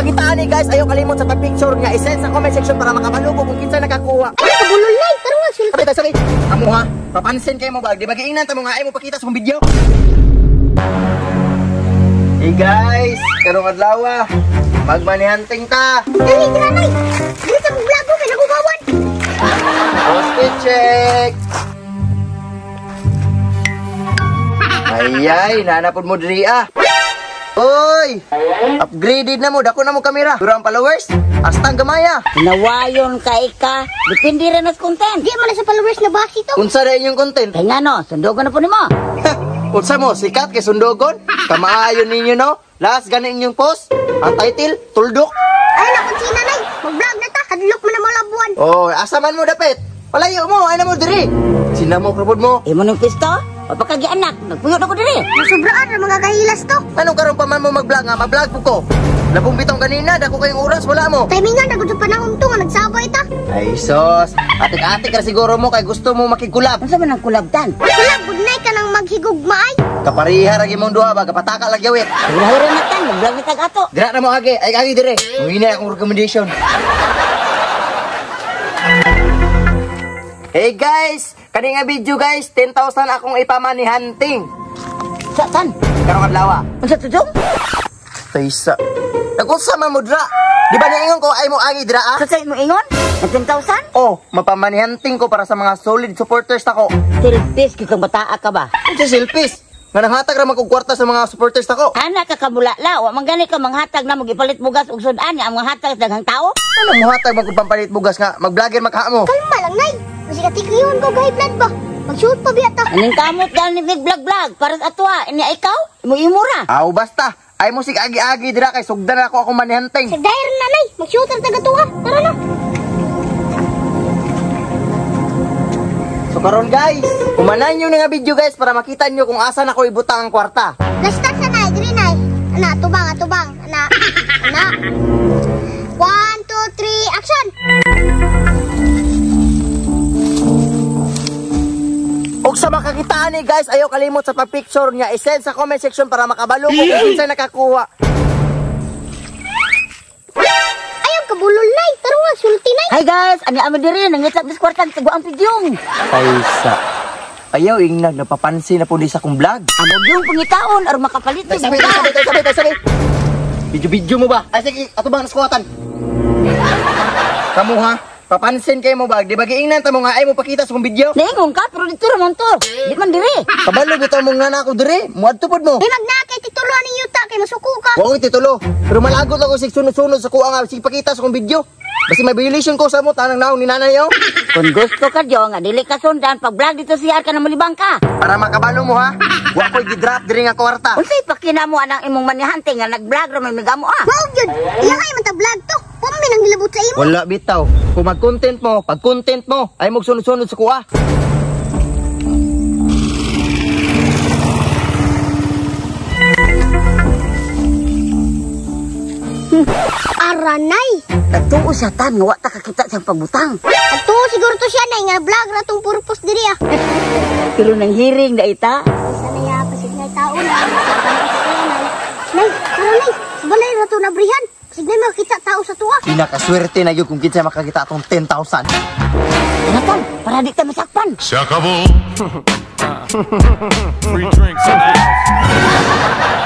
Makakitaan ni guys, ayaw kalimot sa pag-picture nga i-send sa comment section para makabalugo kung kinsa nakakuha. Ay, kabulol nay. Tara nga, sulti. Sabi, sabi. Amo ha, papansin kayo mo ba? Di ba giingnan ta mo nga ay mo pakita sa kong video? Hey guys, karong adlaw magmanihunting ta. Dali, dira nay. Dili sa vlog ko kay nagugawan. Post check. Ayay, nanapod mo diri ah. Oy! Upgraded na mo, dako na mo kamera. Durang followers, hasta ang gamaya. Nawayon ka ika. Depende rin sa content. Di man na sa followers na base to. Unsa ra inyong content? Kaya nga no, sundugon na po nimo. Unsa mo, sikat kay sundogon? Kamaayon ninyo no? Last gani inyong post. Ang title, Tuldok. Ay na kung sina nay. Mag-vlog na ta, kadlok man na malabuan. Oh, asa man mo dapit? Palayo mo, ay na mo diri. Sinamo krabod mo. Imo nang pisto? Mapakagi anak, nagpuyo na ko diri. Nasubraan ra mga kahilas to. Anong karon pa man mo mag-vlog nga? Mag-vlog po ko. Labong bitong kanina, dako kayong oras, wala mo. Timingan ra gud sa panahon to nga nagsabay ta. Ay sos, atik-atik ra siguro mo kay gusto mo makikulab. Unsa man ang kulabtan? Kulab gud nay ka nang maghigugma ay. Kapariha ra gimong duha ba, kapataka lang yawit. Hura na tan, mag-vlog na tag ato. Dira na mo agi, ay agi dire. Mangina akong recommendation. Hey guys, kani nga video guys, 10,000 akong ipamanihunting. Sa tan? Karong adlaw. Unsa to dong? Taysa. Nagunsa man mo dra? Di ba niingon ko ay mo agi dira ah? Sa sa mo ingon? Ang 10,000? Oh, mapamanihanting ko para sa mga solid supporters nako. Silpis gyud kang bataa ka ba? Unsa selfies? Nga nanghatag ra man kog kwarta sa mga supporters nako. Ana ka kamulala, wa man gani ka manghatag na magipalit bugas ug sudan nga ang manghatag sa daghang tao. Ano mohatag man kog pampalit bugas nga mag-vlogger makha mo? Kalma lang nay. Kasi katikiyon ko gay vlog ba. Mag-shoot pa biya ta. Aning kamot gal ni vlog vlog para sa atwa ini ikaw imo imura. Aw basta, ay mo sig agi-agi dira kay sugdan ako akong manihunting. Sa dair na nay, mag-shoot ra taga tuwa. Tara na. So karon guys, humanan nyo na nga video guys para makita nyo kung asa na ko ibutang ang kwarta. Lasta sa nay, diri nay. Ana, tubang, atubang. Ana, ana. 1, 2, 3, action! Og sa makakitaan ni guys, ayaw kalimot sa pag-picture niya, i-send sa comment section para makabalo ko kung kinsa nakakuha. Ayaw kabulol nay, tara nga, sulti nay. Hi guys, ani amo diri nangitap mis kwarta tiguang pidyong. Taysa. Ayaw ingnag napapansin na po di sa kong vlog. Amo gyung pangitaon aron makapalit Tay, sabi, tay, sabi, tay, sabi, tay, sabi. Video-video mo ba? Ay sige, ato bang naskuwatan? Kamu ha? Papansin kayo mo ba? Di ba giingnan ta mo nga ay mo pakita sa kong video? Naingon ka pero dito ra man to. Di man diri. Kabalo bitaw mo nga na ako diri. Muadto pod mo. Ay magnakay titulo ni yuta kay masuko ka. Wa ko'y titulo. Pero malagot ako sig sunod-sunod sa kuha nga sig pakita sa kong video. Basi may violation ko sa mo tanang naong ni nanay yo. Kung gusto ka dyo nga dili ka sundan pag vlog dito siya ka na mulibang ka. Para makabalo mo ha. Wa ko'y gi-drop diri nga kwarta. Unsay pakina mo anang imong manihante nga nag-vlog ra may migamo ah. Wow gyud. Iya kay man ta vlog to. Pummi nang hilabot sa imo. Wala bitaw. Kung mag-content mo, pag-content mo, ay magsunod-sunod sa kuha. Aranay. Nagtuo siya tan nga wa ta kakita siyang pagbutang. Nagtuo siguro to siya nay nga vlog ra tong purpose diri ah. Pero nang hiring na ita. Isa na ya pasig na tao na. Nay, tara nay. Sa balay ra to nabrihan. Pasig na makita tao sa tuwa. Pinakaswerte na yun kung kinsa makakita atong 10,000. Natan, para di ta masakpan. Se acabó. Free drinks in the house.